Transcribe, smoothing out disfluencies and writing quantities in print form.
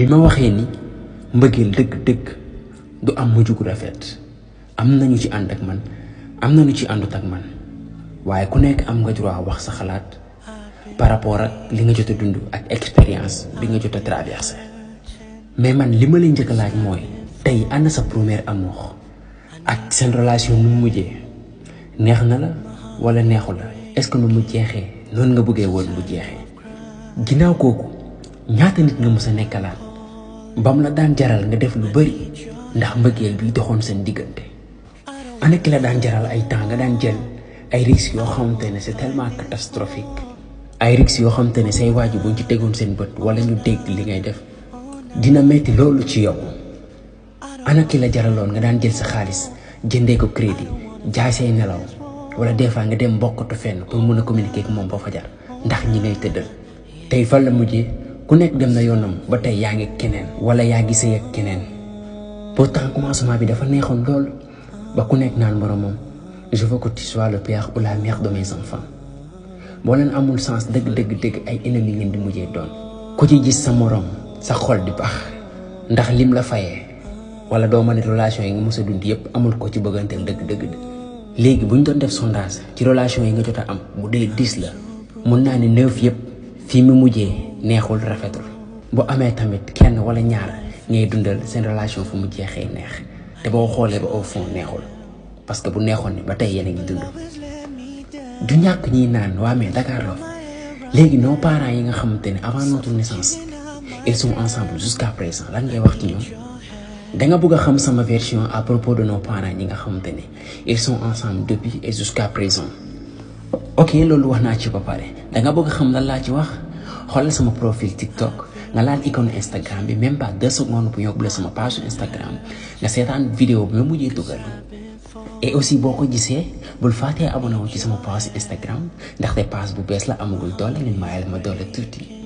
bima waxé ni mbëggeel dëgg du am mujj gu rafet am nañu ci ànd ak man am nañu ci àndut ak man waaye ku nekk am nga droit wax sa xalaat par rapport ak li nga jot a dund ak expérience bi nga jot a traversé mais man li ma leen njëkk a laaj mooy tey ana sa premier amour ak seen relation nu mu mujjee neex na la wala neexu la est-ce que nu mu jeexee noonu nga bëggee woon mu jeexee ginnaaw kooku ñaata nit nga mës a nekkalaat bam la daan jaral nga def lu bari ndax mbëggeel bi doxoon seen diggante ana ki la daan jaral ay temps nga daan jël ay risques yoo xamante ne c'est tellement catastrophique ay risques yoo xamante ne say waaju buñ ci tegoon seen bët wala ñu dégg li ngay def dina metti loolu ci yow ana ki la jaraloon nga daan jël sa xaalis jëndee ko crédit jaay say nelaw wala des fois nga dem mbokkatu fenn pour mën a communiquer ak moom ba fajar ndax ñi ngay tëddal tey fan la mujjee ku nekk dem na yoonam ba tey yaa ngi keneen wala yaa ngi sëy ak keneen pourtant commencement bi dafa neexoon lool ba ku nekk naan moromam je veux que tu sois le père ou la mère de mes enfants boo leen amul sens dëgg ay ennemis ngeen di mujjee doon ku ci gis sa morom sa xol di baax ndax lim la fayee wala doo ma ne relation yi nga mës a dund yëpp amul ko ci bëgganteel dëgg léegi bu ñu doon def sondage ci relation yi nga jot a am bu dee 10 la mun naa ne 9 yëpp fii mu mujjee neexul rafetul bu amee tamit kenn wala ñaar ngay dundal seen relation fu mu jeexee neex te boo xoolee ba au fond neexul parce que bu neexoon ni ba tey yéen a ngi dund du ñàkk ñiy naan waa mais Dakar Love léegi nos parents yi nga xamante ne avant notre naissance ils sont ensemble jusqu'à présent lan ngay wax ci ñoom da nga bëgg a xam sama version à propos de nos parents yi nga xamante ne ils sont ensemble depuis et jusqu'à présent ok loolu wax naa ci ba pare da nga bëgg a xam lan laa ci wax xoolal sama profil TikTok nga laal icône Instagram bi même pas 2 secondes bu yóbbu la sama page Instagram nga seetaan vidéo bi ma mujjee dugal et aussi boo ko gisee bul fàttee abonné wu ci sama page Instagram ndaxte page bu bees la amagul doole ngeen mayal ma doole tuuti